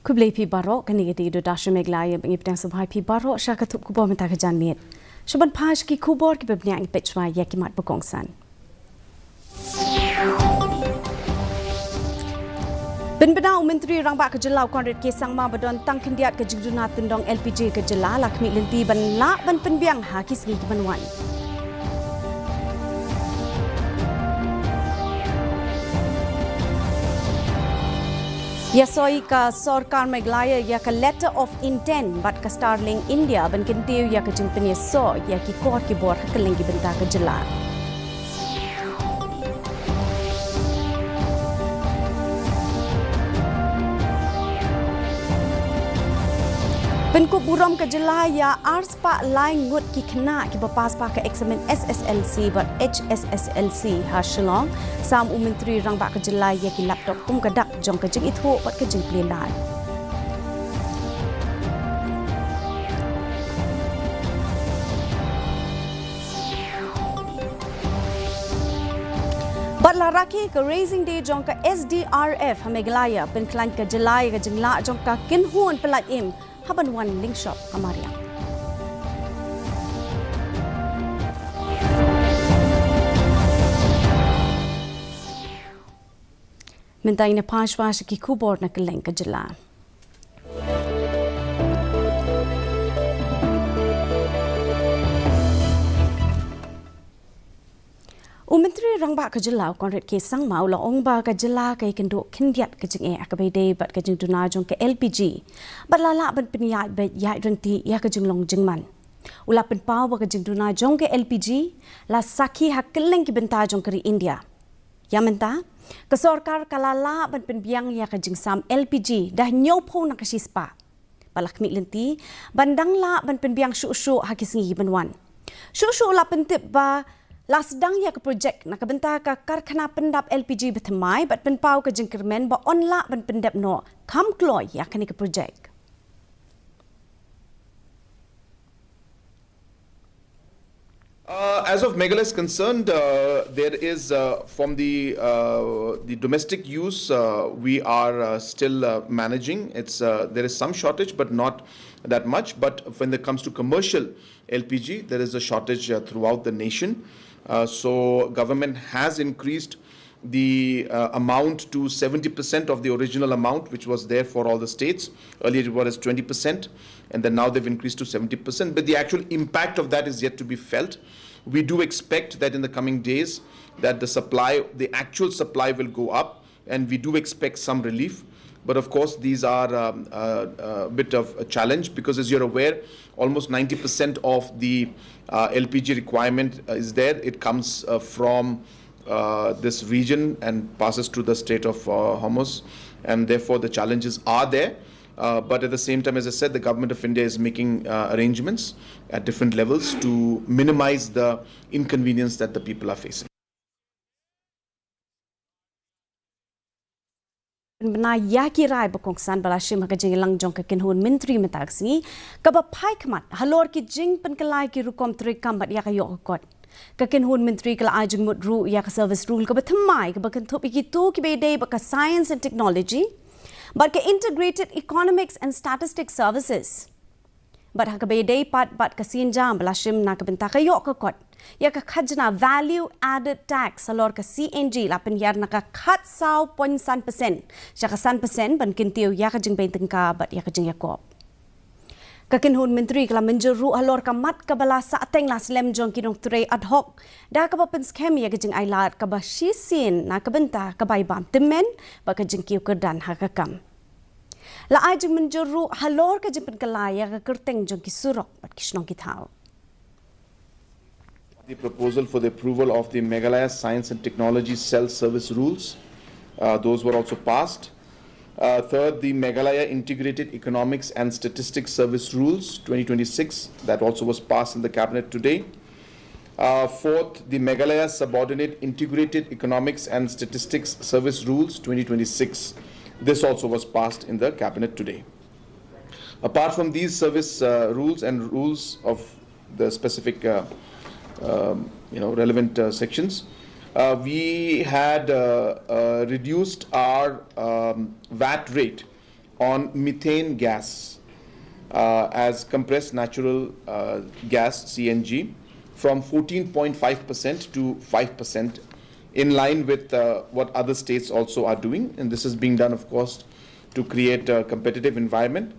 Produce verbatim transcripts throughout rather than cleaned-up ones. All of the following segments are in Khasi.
Khublei phi baroh, kane ka dei Doordarshan Meghalaya, ngi pdiang sngewbha ïa phi baroh sha ka thup khubor mynta ka janmiet. Sha ban peit sha ki khubor kiba bniah, ngi peit shuwa ïa ki mat ba kongsan. Pynbna u Myntri Rangbah ka Jylla u Conrad K Sangma ba don tang khyndiat ka jingduna tyndong L P G ka jylla, la khmih lynti ban lah ban pynbiang ha ki sngi kiban wan. Ïasoi ka Sorkar Meghalaya ïa ka Letter of Intent bad ka Starlink India ban kyntiew ïa ka jingpynïasoh ïa ki kor ki bor ha kylleng ki bynta ka jylla. Pynkup burom ka jylla ïa ar spah lai ngut ki khynnah kiba pass bha ka eksamin S S L C bad H S S L C ha Shillong. Sam u Myntri Rangbah ka jylla ïa ki laptop kum ka dak jong ka jingithuh bad ka jingplie lad. Bad la rakhe ka Raising Day jong ka S D R F ha Meghalaya, pynkhlaiñ ka jylla ïa ka jinglah jong ka kynhun pyllait im ha ban wan lyngshop ha mariang. Mynta ngin ïa peit shuwa sha ki khubor na kylleng ka jylla. U Myntri Rangbah ka jylla u Conrad K Sangma u la ong ba ka jylla ka ïakynduh khyndiat ka jingeh ha kaba ïadei bad ka jingduna jong ka L P G bad la lah ban pynïaid beit ïaid ryntih ïa ka jinglong jingman. U la pynpaw ba ka jingduna jong ka L P G la sakhi ha kylleng ki bynta jong ka ri India. Ïa mynta ka sorkar ka la lah ban pynbiang ïa ka jingsam L P G da hynñiewphew na ka shispah. Ba la khmih lynti ban dang lah ban pynbiang shuh shuh ha ki sngi kiban wan. Shuh shuh la pyntip ba la sdang ïa ka projek na ka bynta ka karkhana pyndap L P G bathymmai bad pynpaw ka jingkyrmen ba yn lah ban pyndep noh kham kloi ïa kane ka projek. Uh, as of Meghalaya is concerned, uh, there is, uh, from the, uh, the domestic use, uh, we are, uh, still, uh, managing. It's, uh, there is some shortage, but not that much. But when it comes to commercial L P G, there is a shortage, uh, throughout the nation. Uh, so government has increased the, uh, amount to seventy percent of the original amount which was there for all the states. Earlier it was twenty percent, and then now they've increased to seventy percent. But the actual impact of that is yet to be felt. We do expect that in the coming days that the supply, the actual supply will go up, and we do expect some relief. But of course, these are, um, uh, a bit of a challenge because, as you're aware, almost ninety percent of the, uh, L P G requirement, uh, is there. It comes, uh, from, uh, this region and passes through the Strait of, uh, Hormuz, and therefore the challenges are there. Uh, but at the same time, as I said, the government of India is making, uh, arrangements at different levels to minimize the inconvenience that the people are facing. Pynbna ïa ki rai ba kongsan ba la shim ha ka jingïalang jong ka kynhun myntri mynta ka sngi, kaba phai khmat halor ki jingpynkylla ki rukom treikam bad ïa ka ïoh ka kot. Ka kynhun myntri ka la ai jingmut ruh ïa ka service rule kaba thymmai kaba kynthup ïa kito kiba ïadei bad ka science and technology bad ka integrated economics and statistics services. Bad ha kaba ïadei pat bad ka sienjam ba la shim na ka bynta ka ïoh ka kot ïa ka khajna value added tax halor ka C N G la pynhiar na ka khatsaw point san percent sha ka san percent ban kyntiew ïa ka jingbeiñ tyngka bad ïa ka jingïakop. Ka kynhun myntri ka la mynjur ruh halor ka mat kaba la sahteng la slem jong ki nongtrei ad hoc da kaba pynskhem ïa ka jingailad kaba shisien na ka bynta ka bai bam tymmen bad ka jingkiew kyrdan ha ka kam. La ai jingmynjur ruh halor ka jingpynkylla ïa ka kyrteng jong ki surok bad ki shnong ki thaw. The proposal for the approval of the Meghalaya Science and Technology Self Service Rules. Uh, those were also passed. Uh, third, the Meghalaya Integrated Economics and Statistics Service Rules twenty twenty-six, that also was passed in the cabinet today. Uh, fourth, the Meghalaya Subordinate Integrated Economics and Statistics Service Rules twenty twenty-six. This also was passed in the cabinet today. Apart from these service, uh, rules and rules of the specific, uh, um, you know, relevant, uh, sections, uh, we had, uh, uh, reduced our, um, vat rate on methane gas uh, as compressed natural uh, gas, C N G, from fourteen point five percent to five percent, in line with uh, what other states also are doing. And this is being done, of course, to create a competitive environment.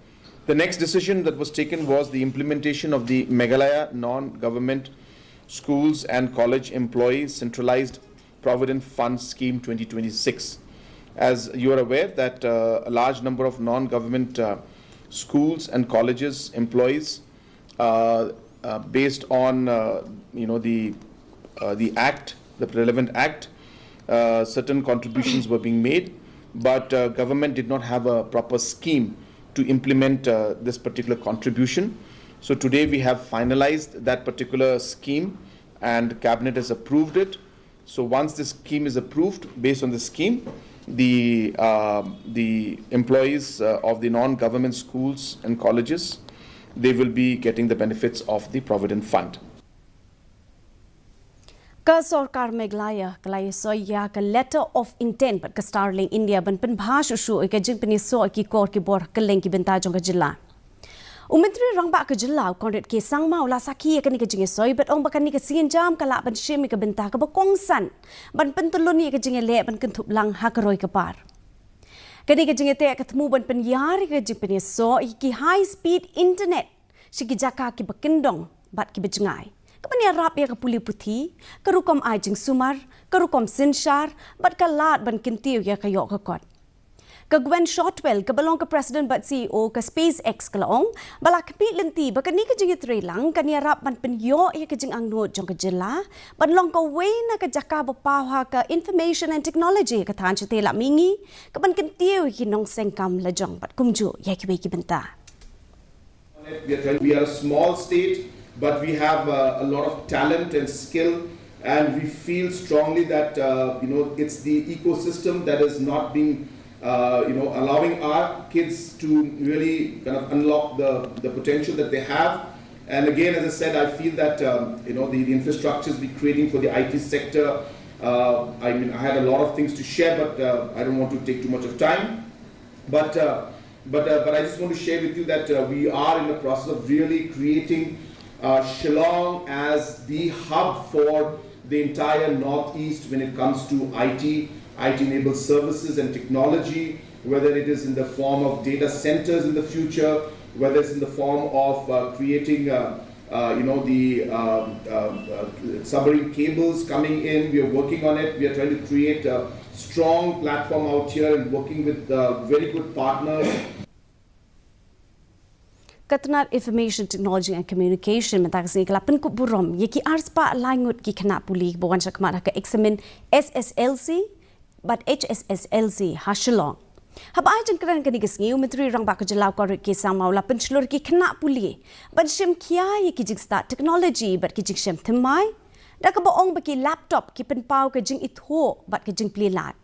The next decision that was taken was the implementation of the Meghalaya Non-Government Schools and College Employees Centralized Provident Fund Scheme twenty twenty-six. As you are aware that uh, a large number of non-government uh, schools and colleges employees, uh, uh, based on uh, you know the uh, the act, the relevant act, uh, certain contributions were being made, but uh, government did not have a proper scheme to implement uh, this particular contribution. So today we have finalized that particular scheme, and cabinet has approved it. So once this scheme is approved, based on the scheme, the uh, the employees uh, of the non-government schools and colleges, they will be getting the benefits of the Provident Fund. Ka Sorkar Meghalaya ka la ïasoi ïa ka Letter of Intent bad ka Starlink India ban pynbha shuh shuh ïa ka jingpynïasoh ïa ki kor ki bor kylleng ki bynta jong ka jylla. U Myntri Rangbah ka jylla u Conrad K Sangma u la sakhi ïa kane ka jingïasoi bad ong ba kane ka sienjam ka lah ban shim ïa ka bynta kaba kongsan ban pyntyllun ïa ka jingïaleh ban kynthup lang ha ka roi ka par. Kane ka jingïateh ka thmu ban pynïar ïa ka jingpynïasoh ïa ki high speed internet sha ki jaka kiba kyndong bad kiba jngai, kaban ïarap ïa ka pule puthi, ka rukom ai jingsumar, ka rukom synshar bad ka lad ban kyntiew ïa ka ïoh ka kot. Ka Gwen Shotwell kaba long ka President bad C E O ka SpaceX ka la ong ba la khmih lynti ba kane ka jingïatreilang kan ïarap ban pynïoh ïa ka jingangnud jong ka jylla ban long kawei na ka jaka ba paw ha ka information and technology ka than shatei la mihngi, kaban kyntiew ïa ki nongseng kam lajong bad kumjuh ïa kiwei ki bynta. We are, trying, we are a small state, but we have uh, a lot of talent and skill, and we feel strongly that uh, you know it's the ecosystem that is not being uh, you know allowing our kids to really kind of unlock the the potential that they have. And again, as I said, I feel that um, you know the, the infrastructures we're creating for the I T sector. Uh, I mean, I had a lot of things to share, but uh, I don't want to take too much of time. But uh, but uh, but I just want to share with you that uh, we are in the process of really creating uh, Shillong as the hub for the entire Northeast when it comes to I T, I T-enabled services and technology, whether it is in the form of data centers in the future, whether it's in the form of uh, creating uh, uh, you know, the um, uh, uh, submarine cables coming in. We are working on it. We are trying to create a strong platform out here and working with uh, very good partners. Ka tnat Information Technology and Communication mynta ka sngi ka la pynkup burom ïa ki arspah lai ngut ki khynnah pule ba wan shakhmat ha ka eksamin S S L C bad H S S L C ha Shillong. Haba ai jingkren kane ka sngi, u Myntri Rangbah ka jylla u Conrad K Sangma u la pynshlur ïa ki khynnah pule ban shim khia ïa ki jingstad technology bad ki jingshem thymmai, da kaba ong ba ki laptop ki pynpaw ka jingithuh bad ka jingplie lad.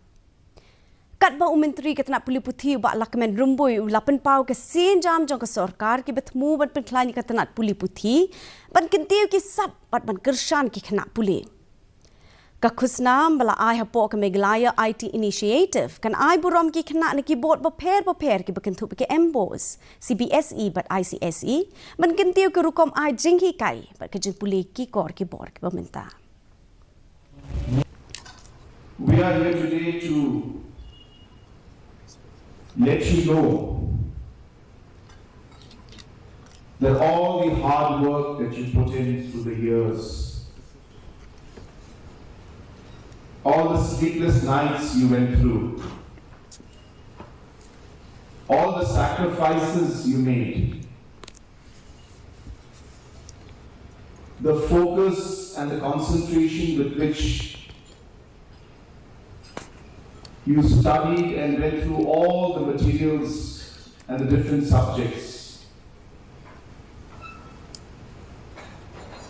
Katba u Myntri ka tnat pule puthi u Bah Lahkmen Rymbui u la pynpaw ka sienjam jong ka sorkar kiba thmu ban pynkhlaiñ ïa ka tnat pule puthi ban kyntiew ki sap bad ban kyrshan ki khynnah pule. Ka khusnam ba la ai hapoh ka Meghalaya I T Initiative kan ai burom ki khynnah na ki board bapher bapher kiba kynthup ïa ka MBOSE, C B S E bad I C S E ban kyntiew ka rukom ai jinghikai bad ka jingpule ki kor ki bor kiba mynta. We are here today to let you know that all the hard work that you put in through the years, all the sleepless nights you went through, all the sacrifices you made, the focus and the concentration with which you studied and went through all the materials and the different subjects.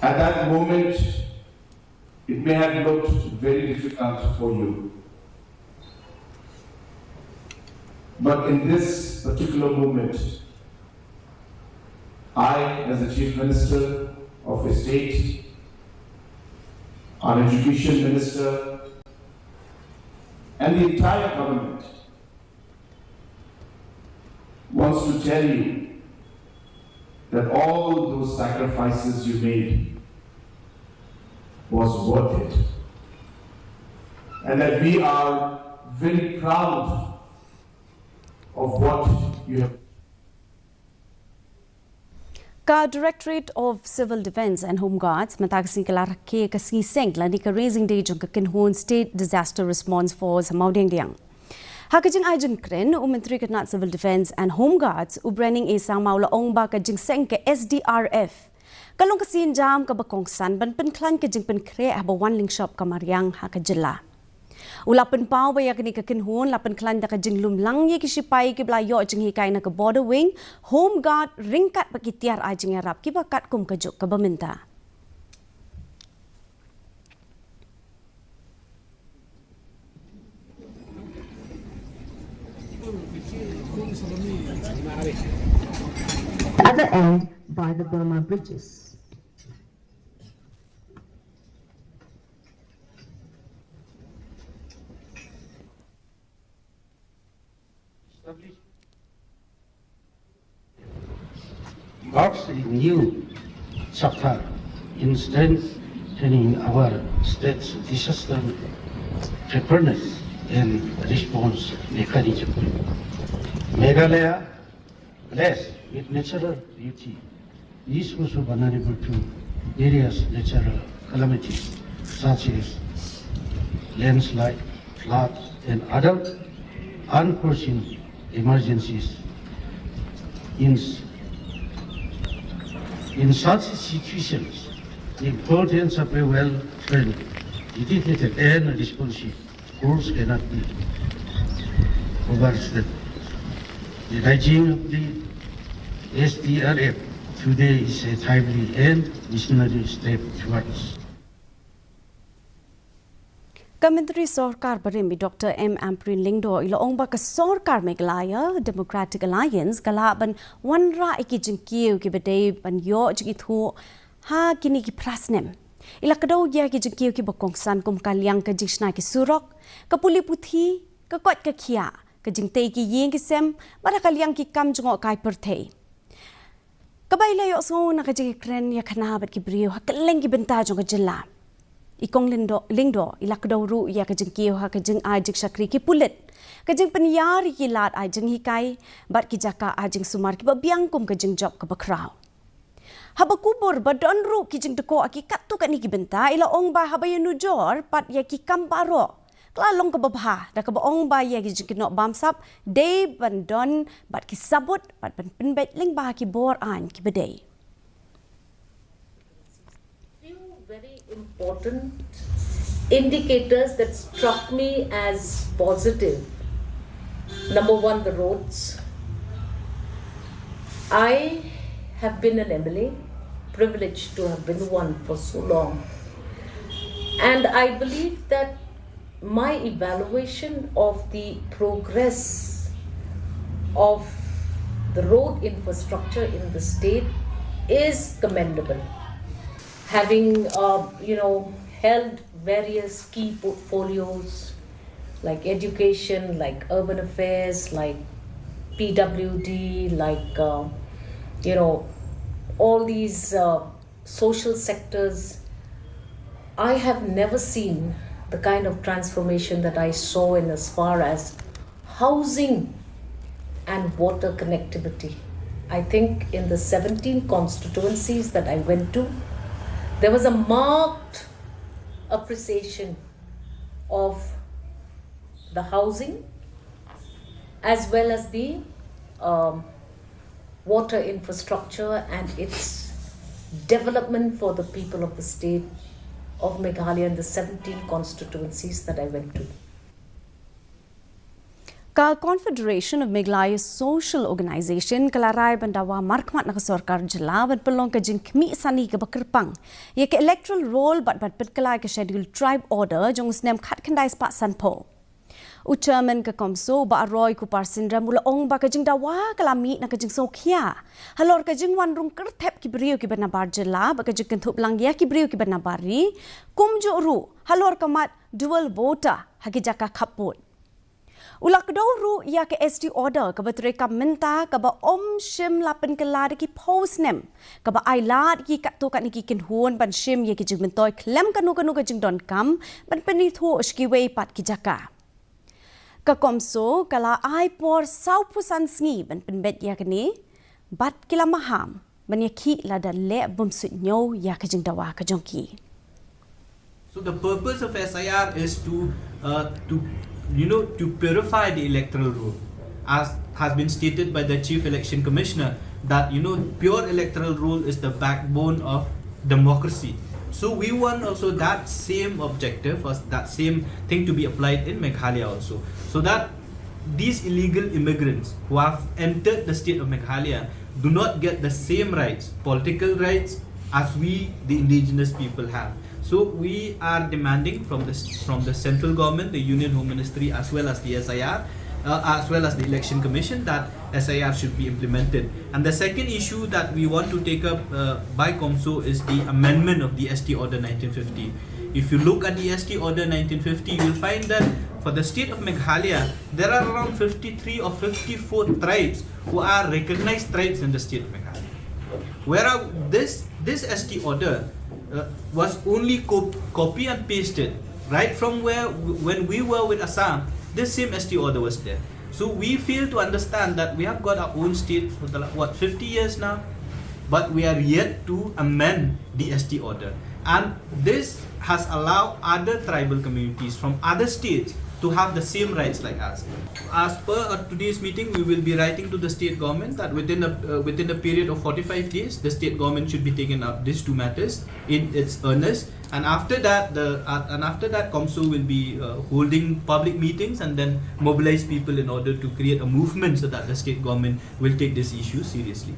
At that moment, it may have looked very difficult for you. But in this particular moment, I, as the Chief Minister of the state, our Education Minister, and the entire government wants to tell you that all those sacrifices you made was worth it, and that we are very proud of what you have. Ka Directorate of Civil Defence and Home Guards mynta ka sngi ka la rakhe ka sngi seng lane ka raising day jong ka kynhun State Disaster Response Force ha Mawdiangdiang. Ha ka jingai jingkren, u Myntri ka tnat Civil Defence and Home Guards, u Brening A Sangma, u la ong ba ka jingseng ka S D R F ka long ka sienjam kaba kongsan ban pynkhlaiñ ka jingpynkhreh haba wan lyngshop ka mariang ha ka jylla. U la pynpaw ba ïa kane ka kynhun la pynkhlaiñ da ka jinglumlang ïa ki shipai kiba la ïoh jinghikai na ka Border Wing, Home Guard, ryngkat bad ki tiar ai jingïarap kiba katkum ka juk kaba mynta. The other end by the Burma bridges. Marks a new chapter in strengthening our state's disaster preparedness and response mechanism. Meghalaya, blessed with natural beauty, is also vulnerable to various natural calamities such as landslide, flood, and other unforeseen emergencies. In, in such situations, the importance of a well-trained, dedicated, and responsive force cannot be overstated. The raising of the S D R F today is a timely and visionary step towards. Ka Myntri Sorkar barim i Doctor M Ampareen Lyngdoh i la ong ba ka Sorkar Meghalaya Democratic Alliance ka lah ban wanrah ïa ki jingkiew kiba dei ban ïoh jingithuh ha kine ki phra snem. I la kdew ïa ki jingkiew kiba kongsan kum ka liang ka jingshna ki surok, ka pule puthi, ka koit ka khiah, ka jingtei ki ïing ki sem, bad ha ka liang ki kam jngohkai pyrthei. Kaba i la ïohsngew na ka jingkren ïakhana bad ki briew ha kylleng ki bynta jong ka jylla. I Kong Lyngdoh, Lyngdoh i la kdew ruh ïa ka jingkiew ha ka jingai jingshakri ki pulit, ka jingpynïar ïa ki lad ai jinghikai bad ki jaka ai jingsumar kiba biang kum ka jingjop kaba khraw. Haba kubur ba don ruh ki jingdkhoh ha ki katto katne ki bynta, i la ong ba haba ïanujor pat ïa ki kam baroh, ka la long kaba bha da kaba ong ba ïa ki jingkynnoh bamsap dei ban don bad ki sabut bad ban pynbeit lyngba ki bor aiñ kiba dei. Few very important indicators that struck me as positive. Number one, the roads. I have been an M L A, privileged to have been one for so long. And I believe that my evaluation of the progress of the road infrastructure in the state is commendable. Having, uh, you know, held various key portfolios like education, like urban affairs, like P W D, like, uh, you know, all these, uh, social sectors, I have never seen the kind of transformation that I saw in as far as housing and water connectivity. I think in the seventeen constituencies that I went to, there was a marked appreciation of the housing as well as the, um, water infrastructure and its development for the people of the state of Meghalaya and the seventeen constituencies that I went to. Ka Confederation of Meghalaya Social Organization ka la rai ban dawa markhmat na ka sorkar jylla ban pynlong ka jingkhmih sani kaba kyrpang ïa ka electoral roll bad ban pynkylla ïa ka Scheduled Tribe Order jong u snem khatkhyndai spah sanphew. U Chairman ka CoMSO, Bah Roy Kupar Synrem, u la ong ba ka jingdawa ka la mih na ka jingsngewkhia halor ka jingwan rung kyrthep ki briew kiba nabar jylla bad ka jingkynthup lang ïa ki briew kiba nabar ri, kumjuh ruh halor ka mat dual voter ha ki jaka khappud. U la kdew ruh ïa ka S T order kaba treikam mynta, kaba ym shym la pynkylla da ki phew snem, kaba ai lad ïa ki katto katne ki kynhun ban shim ïa ki jingmyntoi khlem kano kano ka jingdonkam ban pynithuh sha kiwei pat ki jaka. Ka CoMSO ka la ai por sawphew san sngi ban pynbeit ïa kane, bad ki la maham ban ïakhih lada leh bym suidñiew ïa ka jingdawa ka jong ki. So the purpose of S I R is to, uh, to, you know, to purify the electoral roll, as has been stated by the Chief Election Commissioner, that, you know, pure electoral roll is the backbone of democracy. So we want also that same objective or that same thing to be applied in Meghalaya also, so that these illegal immigrants who have entered the state of Meghalaya do not get the same rights, political rights, as we, the indigenous people, have. So we are demanding from the, from the central government, the Union Home Ministry, as well as the S I R, uh, as well as the Election Commission, that S I R should be implemented. And the second issue that we want to take up, uh, by CoMSO is the amendment of the S T Order nineteen fifty. If you look at the S T Order nineteen fifty, you'll find that for the state of Meghalaya, there are around fifty-three or fifty-four tribes who are recognized tribes in the state of Meghalaya. Whereas this, this S T order, uh, was only cop- copy and pasted right from where, when we were with Assam, this same S T order was there. So we fail to understand that we have got our own state for the, what, fifty years now, but we are yet to amend the S T order. And this has allowed other tribal communities from other states to have the same rights like us. As per, uh, today's meeting, we will be writing to the state government that within a, uh, within a period of forty-five days, the state government should be taking up these two matters in its earnest. And after that, the, uh, and after that, CoMSO will be, uh, holding public meetings and then mobilize people in order to create a movement so that the state government will take this issue seriously.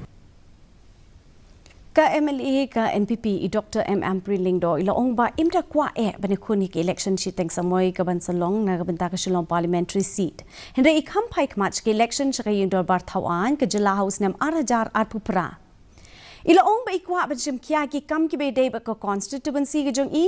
Ka M L A ka N P P i Doctor M Ampareen Lyngdoh i la ong ba im da kwah eh ban ïakhun ïa ka election shiteng samoi ka ban sa long na ka bynta ka Shillong Parliamentary Seat. Hynrei i kham phai khmat sha ka election sha ka Ïing Dorbar Thaw Aiñ ka jylla ha u snem ar hajar arphew phra. I la ong ba i kwah ban shim khia ki kam kiba ïadei bad ka constituency ka jong i,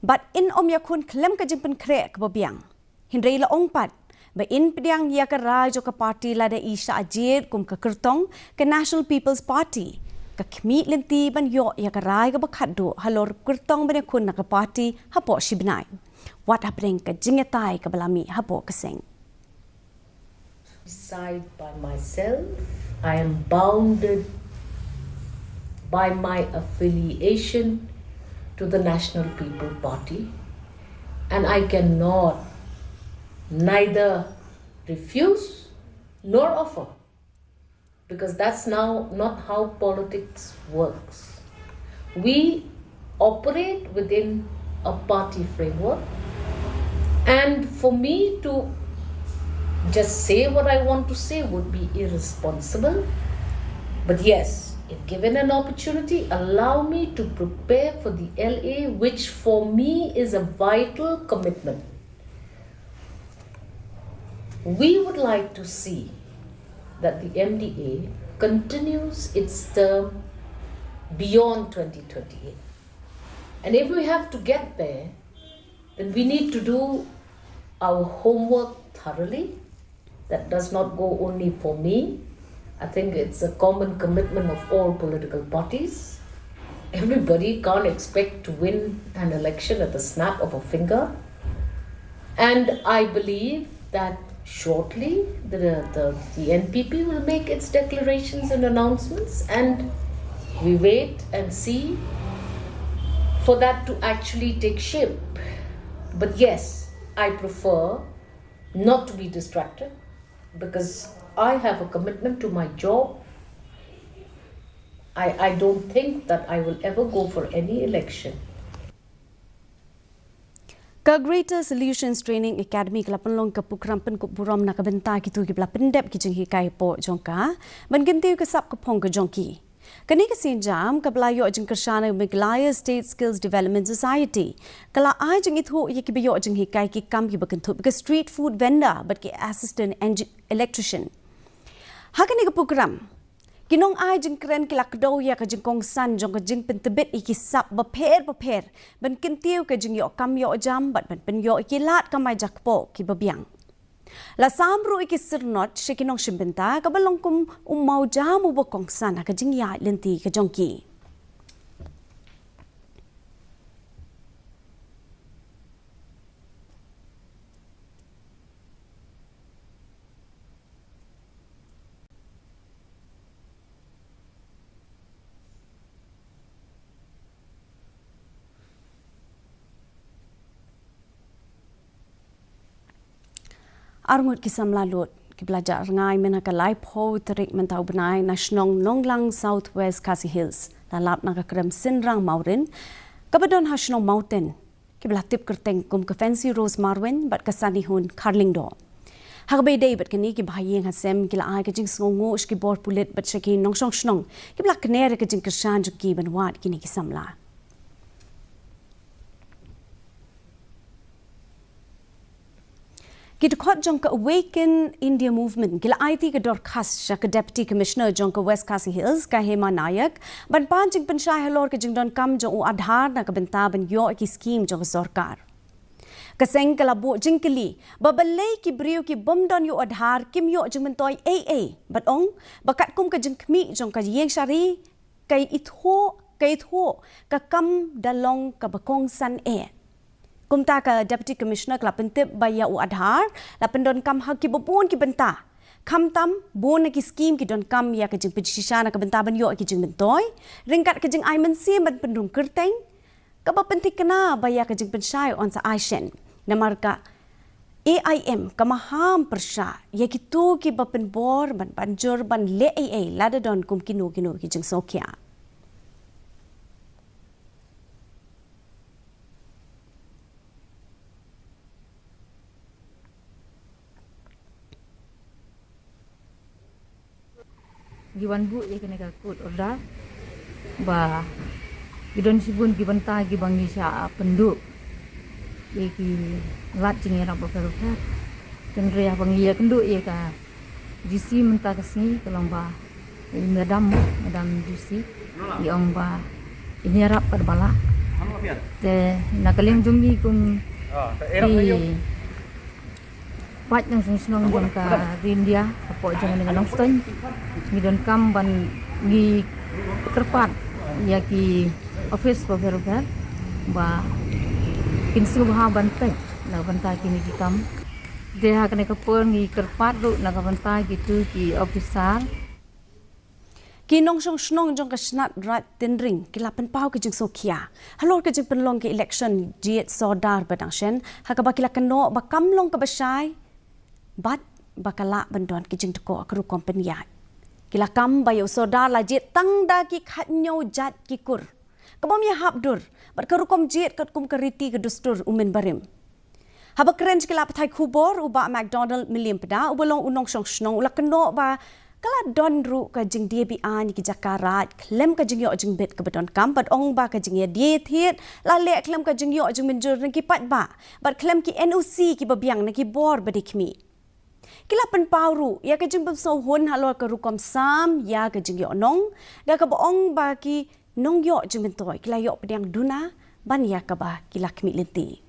bad in ym ïakhun khlem ka jingpynkhreh kaba biang. Hynrei la ong pat ba in pdiang ïa ka rai jong ka party lada i shah jied kum ka kyrtong ka National People's Party, ka khmih lynti ban ïoh ïa ka rai kaba khatduh halor kyrtong ban ïakhun na ka party hapoh shi bnai. Wat hapdeng ka jingïatai kaba la mih hapoh ka seng. Decide by myself. I am bounded by my affiliation to the National People Party, and I cannot neither refuse nor offer, because that's now not how politics works. We operate within a party framework, and for me to just say what I want to say would be irresponsible. But yes, if given an opportunity, allow me to prepare for the L A, which for me is a vital commitment. We would like to see that the M D A continues its term beyond twenty twenty-eight. And if we have to get there, then we need to do our homework thoroughly. That does not go only for me. I think it's a common commitment of all political parties. Everybody can't expect to win an election at the snap of a finger. And I believe that shortly the, the, the N P P will make its declarations and announcements, and we wait and see for that to actually take shape. But yes, I prefer not to be distracted because I have a commitment to my job. I, I don't think that I will ever go for any election. Ka Greater Solutions Training Academy ka la pynlong ka prokram pynkup burom na ka bynta kito kiba la pyndep ki jinghikai hapoh jong ka, ban kyntiew ka sap ka phong ka jong ki. Kane ka sienjam kaba la ïoh jingkyrshan na Meghalaya State Skills Development Society ka la ai jingithuh ïa kiba ïoh jinghikai ki kam kiba kynthup ka street food vendor bad ki assistant electrician. Ha kane ka prokram, ki nongai jingkren ki la kdew ïa ka jingkongsan jong ka jingpyntbit ïa ki sap bapher bapher ban kyntiew ka jingïoh kam ïoh jam bad ban pynïoh ïa ki lad kamai jakpoh kiba biang. La sam ruh ïa ki syrnod sha ki nongshim bynta, kaba long kum u mawjam uba kongsan ha ka jingïaid lynti ka jong ki. Arngut ki samla lut kiba la jah rngai mynha ka laiphew tarik mynta u bnai na shnong Nonglang, South West Khasi Hills, la lap na ka krem synrang Mawrin, kaba don ha shnong Mawten, kiba la tip kyrteng kum ka Fancy Rose Marwein bad ka Sanihun Kharlyngdoh. Ha kaba ïadei bad kane, ki bahaïing hasem ki la ai ka jingsngewnguh sha ki bor pulit bad sha ki nongshong shnong kiba la kner ïa ka jingkyrshan jong ki ban wad kine ki samla. Ki dkhot jong ka Awaken India Movement ki la aiti ka dorkhas sha ka Deputy Commissioner jong ka West Khasi Hills, ka Hema Nayak, ban pan jingpynshai halor ka jingdonkam jong u Aadhaar na ka bynta ban ïoh ïa ki skim jong ka sorkar. Ka seng ka la buh jingkylli ba balei ki briew ki bym don ïa u Aadhaar kim ïoh jingmyntoi ei ei, bad ong ba katkum ka jingkhmih jong ka ïing shari, ka ithuh, ka ithuh ka kam da long kaba kongsan eh. Kumta ka Deputy Commissioner ka la pyntip ba ïa u Aadhaar la pyndonkam ha kiba bun ki bynta. Khamtam bun na ki skim ki donkam ïa ka jingpynshisha na ka bynta ban ïoh ki jingmyntoi, ryngkat ka jingai mynsiem ban pynrung kyrteng, kaba pynthikna ba ïa ka jingpynshai yn sa ai shen. Namar ka A I M ka maham pyrshah ïa kito kiba pynbor ban, ban jur ban leh ei ei lada don kum kino kino ki jingsngewkhia. Ngi wan buh ïa kane ka court order ba ki don shibun ki bynta kiba ngi shah pynduh ïa ki lad jingïarap bapher bapher. Hynrei haba ngi ïakynduh ïa ka D C mynta ka sngi, ka long ba i madam, madam D C i ong ba in ïarap katba lah. Te na ka liang jong ngi kum ki paid nongshong shnong jong ka Ri India hapoh jong kane ka Nongstoiñ, ngi donkam ban ngi kyrpad ïa ki office bapher bapher ba kin sngewbha ban peit na ka bynta kine ki kam. Te ha kane ka por ngi kyrpad ruh na ka bynta kito ki officer. Ki nongshong shnong jong ka Shnat Raid Tynring ki la pynpaw ka jingsngewkhia halor ka jingpynlong ka election jied sordar ba dang shen, ha kaba ki la kynnoh ba kam long kaba shai bad ba ka lah ban don ka jingtyrkhong ha ka rukom pynïaid. Ki la kam ba ïa u sordar la jied tang da ki khathynñiew jait ki kur, ka bym ïahap dur bad ka rukom jied katkum ka riti ka dustur u mynbarim. Haba kren sha ki lad pathai khubor, u Bah McDonald Mylliempda, uba long u nongshong shnong, u la kynnoh ba ka la don ruh ka jingdie be-aiñ ïa ki jaka raid khlem ka jingïoh jingbit kaba donkam, bad ong ba ka jingïadie thied la leh khlem ka jingïoh jingmynjur na ki paidbah bad khlem ki N O C kiba biang na ki bor ba dei khmih. Ki la pynpaw ruh ïa ka jingpynsngewhun halor ka rukom sam ïa ka jingïoh nong, da kaba ong ba ki nongïoh jingmyntoi ki la ïoh pdiang duna ban ïa kaba ki la khmih lynti.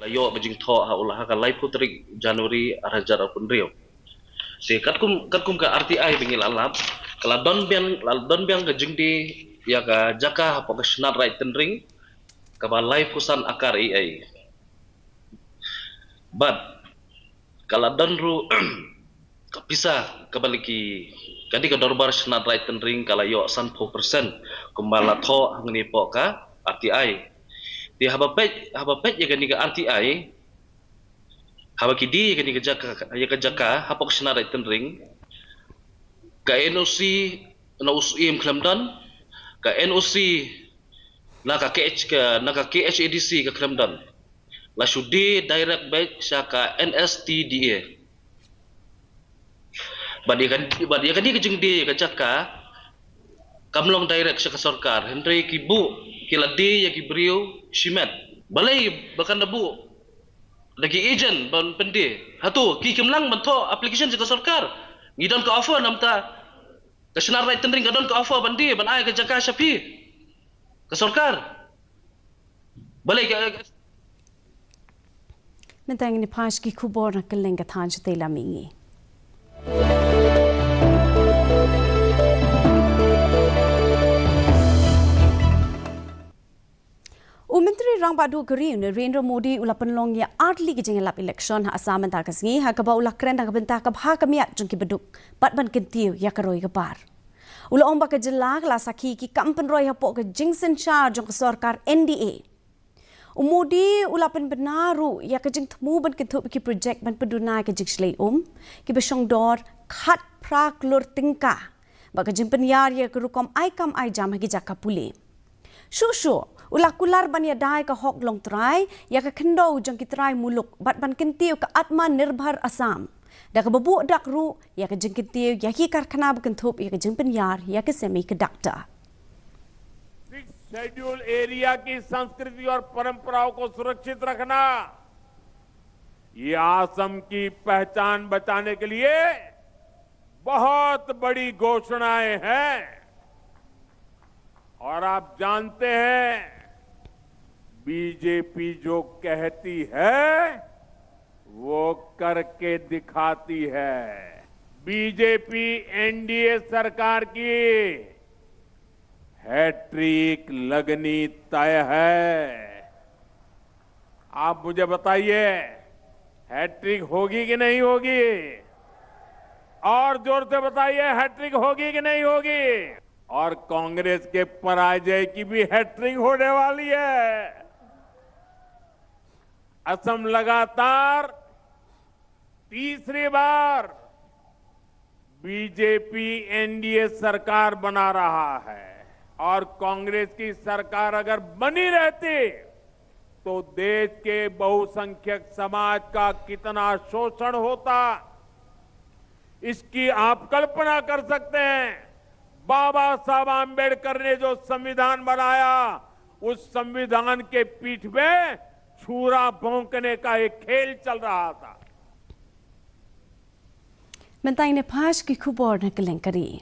La ïoh ka jingthoh ha u la ha ka laiphew tarik January arhajar arphew hynriew. Te katkum, katkum ka R T I ba ngi la lap, ka la don biang, la don biang ka jingdie ïa ka jaka hapoh ka Shnat Raid Tynring kaba laiphew san akar ei ei. Bad ka la don ruh ka pisa kaba la ki, ka dei ka dorbar Shnat Raid Tynring ka la ïoh sanphew percent kumba la thoh hangne hapoh ka R T I. Te haba peit, haba peit ïa kane ka R T I, haba ki die ïa kane ka jaka, ïa ka jaka hapoh ka Shnat Raid Tynring, ka N O C na u Syiem khlem don, ka N O C na ka K H, ka, na ka K H A D C ka khlem don. La shu die direct beit sha ka N S T D A. Bad ïa ka, bad ïa kane ka jingdie ïa ka jaka kam long direct sha ka sorkar, hynrei ki buh, ki la die ïa ki briew shimet. Balei ba kan da buh da ki agent ban pyndie? Hato ki khlem lah ban thoh application sha ka sorkar? Ngi don ka offer namar ka Shnat Raid Tynring ka don ka offer ban die, ban ai ka jaka sha phi, ka sorkar. Balei ka, ka Mynta ngin ïa peit ki khubor na kylleng ka thaiñ shatei lam mihngi. U Myntri Rangbah Duh ka ri u Narendra Modi u la pynlong ïa artylli ki jingïalap election ha Assam mynta ka sngi, ha kaba u la kren na ka bynta ka bha ka miat jong ki baduk bad ban kyntiew ïa ka roi ka par. U la ong ba ka jylla ka la sakhi ki kam pynroi hapoh ka jingsynshar jong ka sorkar N D A. U Modi u la pynbna ruh ïa ka jingthmu ban kynthup ki projek ban pynduna ïa ka jingshlei um, kiba shong dor khatphra klur tyngka, bad ka jingpynïar ïa ka rukom ai kam ai jam ha ki jaka pule. Shuh shuh u la kular ban ïada ïa ka hok longtrai ïa ka khyndew jong ki trai muluk bad ban kyntiew ka Atmanirbhar Assam, da kaba buh dak ruh ïa ka jingkyntiew ïa ki karkhana ba kynthup ïa ka jingpynïar ïa ka semiconductor. सिक्स शेड्यूल एरिया की संस्कृति और परंपराओं को सुरक्षित रखना, ये असम की पहचान बचाने के लिए बहुत बड़ी घोषणाएं हैं। और आप जानते हैं, बीजेपी जो कहती है, वो करके दिखाती है। बीजेपी एनडीए सरकार की हैट्रिक लगनी तय है। आप मुझे बताइए, हैट्रिक होगी कि नहीं होगी? और जोर से बताइए, हैट्रिक होगी कि नहीं होगी? और कांग्रेस के पराजय की भी हैट्रिक होने वाली है। असम लगातार तीसरी बार बीजेपी एनडीए सरकार बना रहा है और कांग्रेस की सरकार अगर बनी रहती तो देश के बहुसंख्यक समाज का कितना शोषण होता, इसकी आप कल्पना कर सकते हैं। बाबा साहब आंबेडकर ने जो संविधान बनाया, उस संविधान के पीठ में छुरा भोंकने का एक खेल चल रहा था। Mynta ngin ïa peit ki khubor na kylleng ka ri.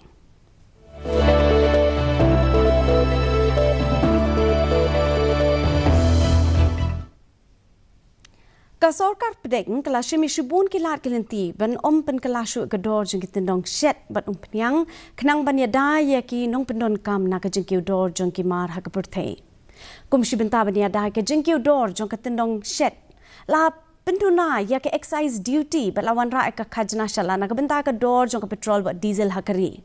Ka sorkar pdeng ka la shim ïa shibun ki lad ki lynti ban ym pynkylla shuh ka dor jong ki tyndong shet bad umphniang, khnang ban ïada ïa ki nongpyndonkam na ka jingkiew dor jong ki mar ha ka pyrthei. Kum shi bynta ban ïada ïa ka jingkiew dor jong ka tyndong shet, la pynduna ïa ka excise duty bad la wanrah ïa ka khajna shala na ka bynta ka dor jong ka petrol bad diesel ha ka ri.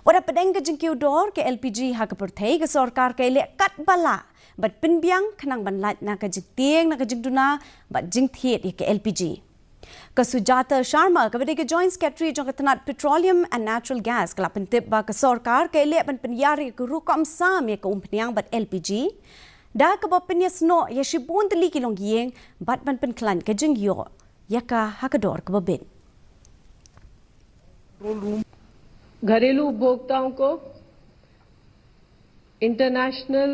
Wat la pdeng ka jingkiew dor ka L P G ha ka pyrthei, ka sorkar ka ïaleh katba lah ban pynbiang khnang ban lait na ka jingtieng, na ka jingduna bad jingthied ïa ka L P G. Ka Sujata Sharma, kaba dei ka Joint Secretary jong ka tnat Petroleum and Natural Gas, ka la pyntip ba ka sorkar ka ïaleh ban pynïar ïa ka rukom sam ïa ka umphniang bad L P G, da kaba pynïasnoh ïa shibun tylli ki longïing bad ban pynkhlaiñ ka jingïoh ïa ka ha ka dor kaba bit. घरेलू उपभोक्ताओं को इंटरनेशनल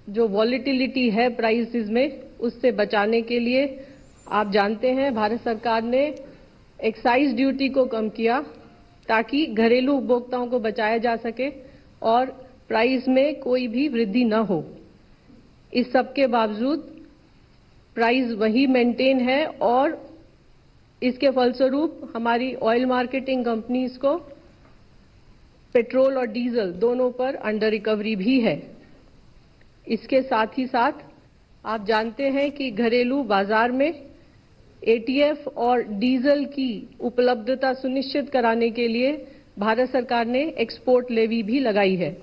जो वॉलेटिलिटी है प्राइसेस में, उससे बचाने के लिए आप जानते हैं भारत सरकार ने एक्साइज ड्यूटी को कम किया ताकि घरेलू उपभोक्ताओं को बचाया जा सके और प्राइस में कोई भी वृद्धि न हो। इस सब के बावजूद प्राइस वही मेंटेन है और इसके फलस्वरूप हमारी ऑयल मार्केटिंग कंपनीज को पेट्रोल और डीजल दोनों पर अंडर रिकवरी भी है। इसके साथ ही साथ आप जानते हैं कि घरेलू बाजार में एटीएफ और डीजल की उपलब्धता सुनिश्चित कराने के लिए भारत सरकार ने एक्सपोर्ट लेवी भी लगाई है।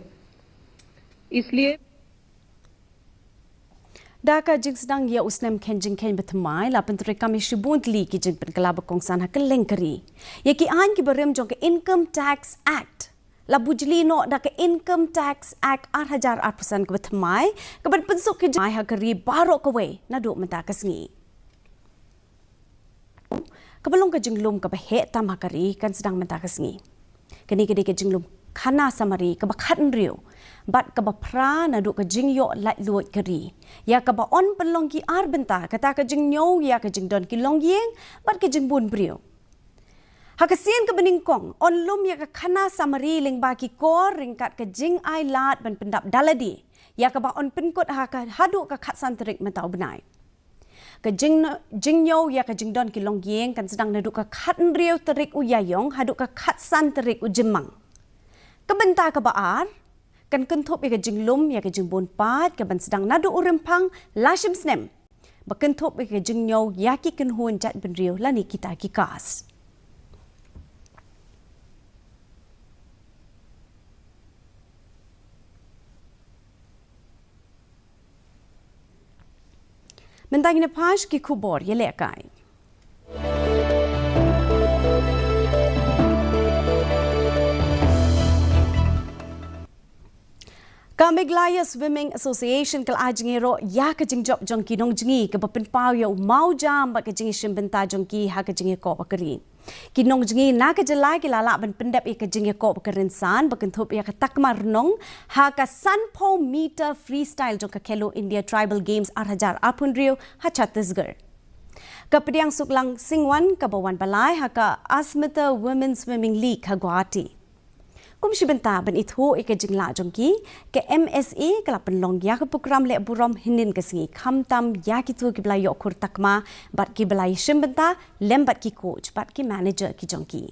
इसलिए Da ka jingsdang ïa u snem kheiñ jingkheiñ ba thymmai, la pyntreikam ïa shibun tylli ki jingpynkylla ba kongsan ha kylleng ka ri ïa ki aiñ kiba rim jong ka Income Tax Act. La bujli noh da ka Income Tax Act ar hajar arphew san kaba thymmai, kaban pynsuk ki jingmai ha ka ri baroh kawei naduh mynta ka sngi. Kaba long ka jinglum kaba heh tam ha ka ri kan sdang mynta ka sngi. Kane ka dei ka jinglum khana samari kaba khathynriew bad kaba phra naduh ka jingïoh laitluid ka ri, ïa kaba yn pynlong ki ar bynta, kata ka jingñiew ïa ka jingdon ki longïing bad ka jingbun briew. Ha ka sien kaba nyngkong, yn lum ïa ka khana samari lyngba ki kor ryngkat ka jingai lad ban pyndap da lade, ïa kaba yn pynkut ha ka, haduh ka khatsan tarik mynta u bnai. Ka jing, jingñiew ïa ka jingdon ki longïing kan sdang naduh ka khathynriew tarik u Ïaïong haduh ka khatsan tarik u Jymmang. Ka bynta kaba ar kan kynthup ïa ka jinglum ïa ka jingbun paid kaban sdang naduh u Rymphang la shim snem, ba kynthup ïa ka jingñiew ïa ki kynhun jaitbynriew lane kita ki caste. Mynta ngin ïa peit ki khubor ïalehkai. Ka Meghalaya Swimming Association ka la ai jingïaroh ïa ka jingjop jong ki nongjngi kaba pynpaw ïa u mawjam bad ka jingïashim bynta jong ki ha ka jingïakop ha ka ri. Ki nongjngi na ka jylla ki la lah ban pyndep ïa ka jingïakop ka rynsan ba kynthup ïa ka takma rnong ha ka sanphew meter freestyle jong ka Khelo India Tribal Games ar hajar arphew hynriew ha Chhattisgarh. Ka pdiang Suklang Singwan kaba wan ba lai ha ka Asmita Women's Swimming League ha Guwahati. Kum shi bynta ban ithuh ïa ka jinglah jong ki, ka M S A ka la pynlong ïa ka program leh burom hynnin ka sngi khamtam ïa kito kiba la ïoh khur takma bad kiba la ïashim bynta lem bad ki coach bad ki manager ki jong ki.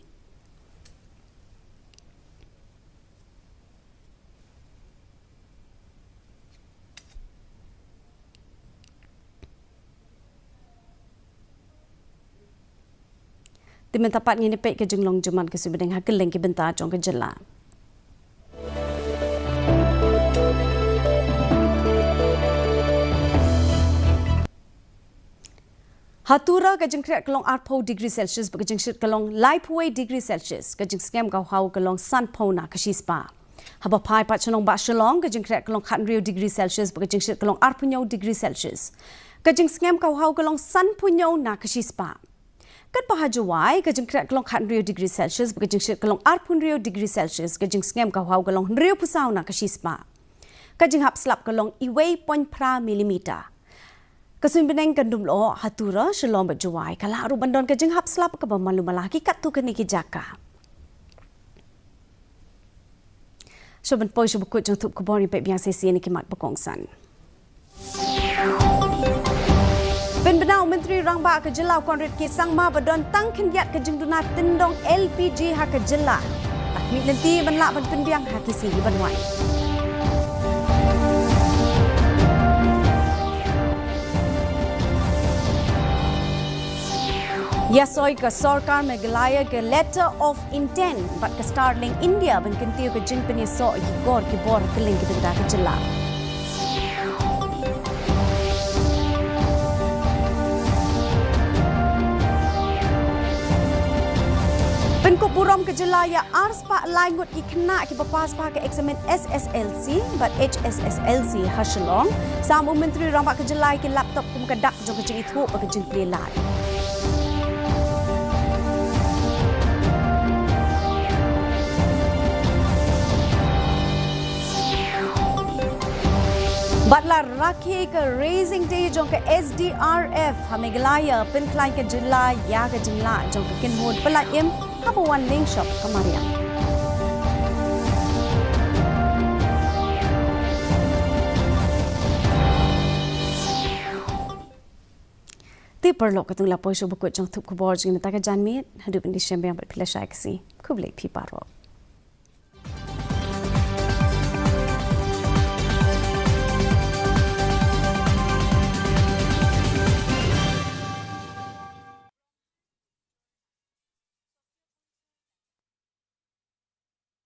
Te mynta pat ngin ïa peit ka jinglong jingman ka suiñ bneng ha kylleng ki bynta jong ka jylla. Ha Tura ka jingkhreh ka long arphew degree Celsius bad ka jingshit ka long laiphew wei degree Celsius, ka jingsngem ka haw ka long sanphew na ka shispah. Haba phai pat sha nongbah Shillong, ka jingkhreh ka long khathynriew degree Celsius bad ka jingshit ka long arphew hynñiew degree Celsius. Ka jingsngem ka haw ka long sanphew hynñiew na ka shispah. Katba ha Jowai, ka jingkhreh ka long khathynriew degree Celsius bad ka jingshit ka long arphew hynriew degree Celsius, ka jingsngem ka haw ka long hynriewphew saw na ka shispah. Ka jinghap slap ka long uwei point phra millimeter. Ka suiñ bneng kan dum lyoh ha Tura, Shillong bad Jowai, ka lah ruh ban don ka jinghap slap kaba malu mala ha ki katto katne ki jaka. Shuh ban poi sha ba kut jong thup khubor, ngin peit biang shisien ïa ki mat ba kongsan. Pynbna u Myntri Rangbah ka jylla u Conrad K Sangma ba don tang khyndiat ka jingduna tyndong L P G ha ka jylla. Bad mih lynti ban lah ban pynbiang ha ki sngi ban wan. Ïa soi ka sorkar Meghalaya ka letter of intent bad ka Starlink India ban kyntiew ka jingpynïasoh ïa ki kor ki bor ha kylleng ki bynta ka jylla. Pynkup burom ka jylla ïa ar spah lai ngut ki khynnah kiba pass bha ka eksamin S S L C bad H S S L C ha Shillong. Sam u Myntri Rangbah ka jylla ïa ki laptop kum ka dak jong ka jingithuh bad ka jingplie lad. Bad la rakhe ka Raising Day jong ka S D R F ha Meghalaya, pynkhlaiñ ka jylla ïa ka jinglah jong ka kynhun pyllait im haba wan ling shop ka mariang. Te paralok, katto la poi sha ba kut jong thup khubor jong ngi mynta ka janmiet, haduh ban ïashem biang bad phi lashai ka sngi. Khublei phi baroh.